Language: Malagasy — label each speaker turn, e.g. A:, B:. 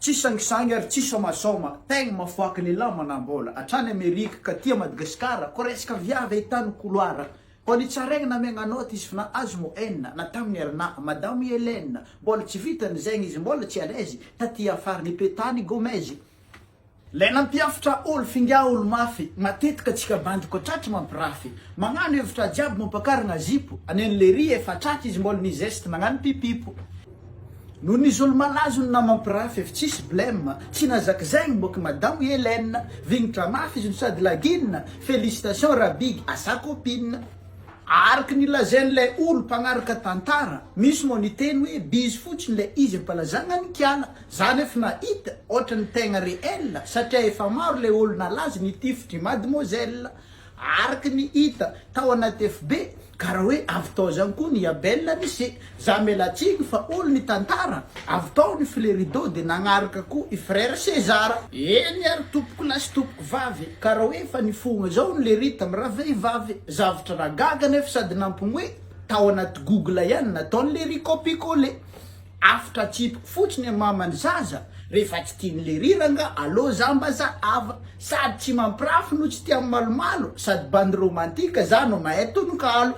A: Tsy sangisangy ary tsy somasoma, tegna mafoaka lehilahy manambola, hatrany Amerika ka aty Madagasikara, ko resaka viavy ahitany couloir, ko nitsaraigna namiagna note izy fa nahazo moyenne, na tamin'ny RNA, madamo Helène, mbola tsy vitany zegny izy mbola tsy à l'aise, taty afara nipetany Gomez. Lay nampiafitra olo finga olo mafy matetika tsika bandy ko tratry mampirafy magnano hevitra jiaby mampakarigna zipo aneny lery efa tratry izy mbola ni zeste magnano pipipo noho izy olo malazo ny namampirafy ef tsisy blem tsy nazaky zegny boky madamo Helène vignitra mafy izy no sady laginina felicitation ra big à sa copine. Araka ny lazain'ilay olo mpagnaraka tantara, misy moa niteny hoe bizy fotsiny ilay izy ampalazagna ny kiala, za nefa nahita ohatran'ny tegna réel satria efa maro ilay olo nalaza nitifitry mademoiselle. Araka ny hita tao anaty FB, karaha hoe avy tao zany koa ny Abel Nise. Za miala tsiny fa olo nitantara, avy tao ny Flerido de nagnaraka koa i frère César. Eny ary tompoko lahy sy tompoko vavy, karaha hoe efa nifogna zao ny lery tam ravehivavy, zavtra nagaga nefa sady nampimoe, tao anaty google ihany nataony lery copie coller. Afitra atsipiko fotsiny am mamany zaza rehefa tsy tiany lery ranga aleo za mba zahava, sady tsy mampirafy no tsy tia malomalo, sady bandy romantique za no mahay tononkalo.